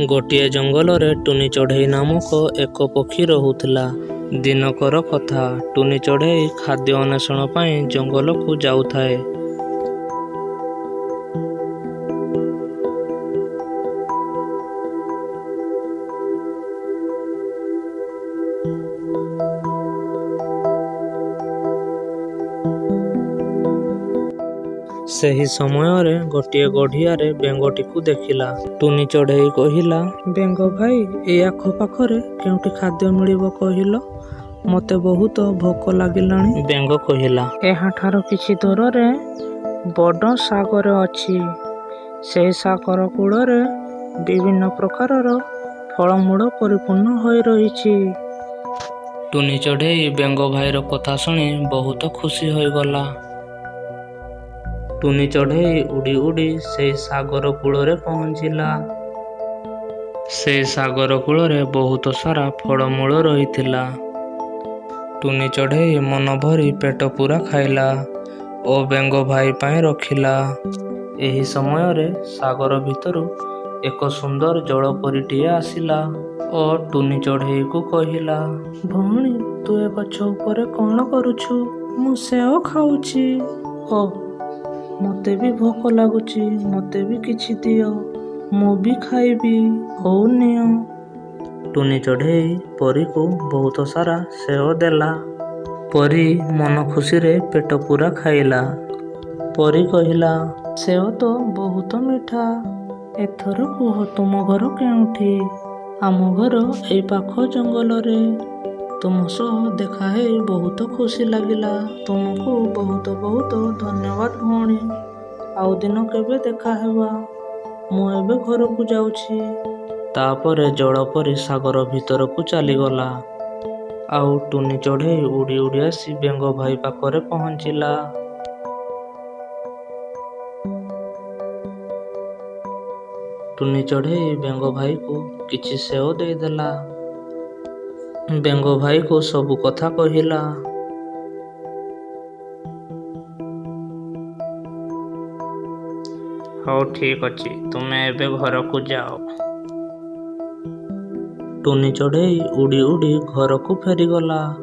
ଗୋଟିଏ ଜଙ୍ଗଲରେ ଟୁନି ଚଢ଼େଇ ନାମକ ଏକ ପକ୍ଷୀ ରହୁଥିଲା। ଦିନକର କଥା, ଟୁନି ଚଢ଼େଇ ଖାଦ୍ୟ ଅନ୍ୱେଷଣ ପାଇଁ ଜଙ୍ଗଲକୁ ଯାଉଥାଏ। ସେହି ସମୟରେ ଗୋଟିଏ ଗଢ଼ିଆରେ ବେଙ୍ଗଟିକୁ ଦେଖିଲା। ଟୁନି ଚଢ଼େଇ କହିଲା, "ବେଙ୍ଗ ଭାଇ, ଏଇ ଆଖପାଖରେ କେଉଁଠି ଖାଦ୍ୟ ମିଳିବ କହିଲ? ମୋତେ ବହୁତ ଭୋକ ଲାଗିଲାଣି।" ବେଙ୍ଗ କହିଲା, "ଏହାଠାରୁ କିଛି ଦୂରରେ ବଡ଼ ସାଗର ଅଛି। ସେହି ସାଗର କୂଳରେ ବିଭିନ୍ନ ପ୍ରକାରର ଫଳମୂଳ ପରିପୂର୍ଣ୍ଣ ହୋଇ ରହିଛି।" ଟୁନି ଚଢ଼େଇ ବେଙ୍ଗ ଭାଇର କଥା ଶୁଣି ବହୁତ ଖୁସି ହୋଇଗଲା। ଟୁନି ଚଢ଼େଇ ଉଡ଼ି ଉଡ଼ି ସେହି ସାଗର କୂଳରେ ପହଞ୍ଚିଲା। ସେହି ସାଗର କୂଳରେ ବହୁତ ସାରା ଫଳମୂଳ ରହିଥିଲା। ଟୁନି ଚଢ଼େଇ ମନଭରି ପେଟପୂରା ଖାଇଲା ଓ ବେଙ୍ଗ ଭାଇ ପାଇଁ ରଖିଲା। ଏହି ସମୟରେ ସାଗର ଭିତରୁ ଏକ ସୁନ୍ଦର ଜଳପରୀଟିଏ ଆସିଲା ଓ ଟୁନି ଚଢ଼େଇକୁ କହିଲା, "ଭଉଣୀ, ତୁ ଏ ଗଛ ଉପରେ କ'ଣ କରୁଛୁ?" "ମୁଁ ସେଓ ଖାଉଛି।" "ଓଃ, ମୋତେ ବି ଭୋକ ଲାଗୁଛି। ମୋତେ ବି କିଛି ଦିଅ, ମୁଁ ବି ଖାଇବି।" "ହଉ, ନିଅ।" ଟୁନି ଚଢ଼େଇ ପରୀକୁ ବହୁତ ସାରା ସେଓ ଦେଲା। ପରୀ ମନ ଖୁସିରେ ପେଟପୂରା ଖାଇଲା। ପରୀ କହିଲା, "ସେଓ ତ ବହୁତ ମିଠା। ଏଥର କୁହ, ତୁମ ଘର କେଉଁଠି?" "ଆମ ଘର ଏଇ ପାଖ ଜଙ୍ଗଲରେ। ତୁମ ସହ ଦେଖା ହେଇ ବହୁତ ଖୁସି ଲାଗିଲା। ତୁମକୁ ବହୁତ ବହୁତ ଧନ୍ୟବାଦ ଭଉଣୀ। ଆଉ ଦିନ କେବେ ଦେଖାହେବା। ମୁଁ ଏବେ ଘରକୁ ଯାଉଛି।" ତା'ପରେ ଜଳପରୀ ସାଗର ଭିତରକୁ ଚାଲିଗଲା। ଆଉ ଟୁନି ଚଢ଼େଇ ଉଡ଼ି ଉଡ଼ି ଆସି ବେଙ୍ଗ ଭାଇ ପାଖରେ ପହଞ୍ଚିଲା। ଟୁନି ଚଢ଼େଇ ବେଙ୍ଗ ଭାଇକୁ କିଛି ସେଓ ଦେଇଦେଲା। ବେଙ୍ଗ ଭାଇକୁ ସବୁ କଥା କହିଲା। "ହଉ, ଠିକ୍ ଅଛି, ତୁମେ ଏବେ ଘରକୁ ଯାଅ।" ଟୁନି ଚଢ଼େଇ ଉଡ଼ି ଉଡ଼ି ଘରକୁ ଫେରିଗଲା।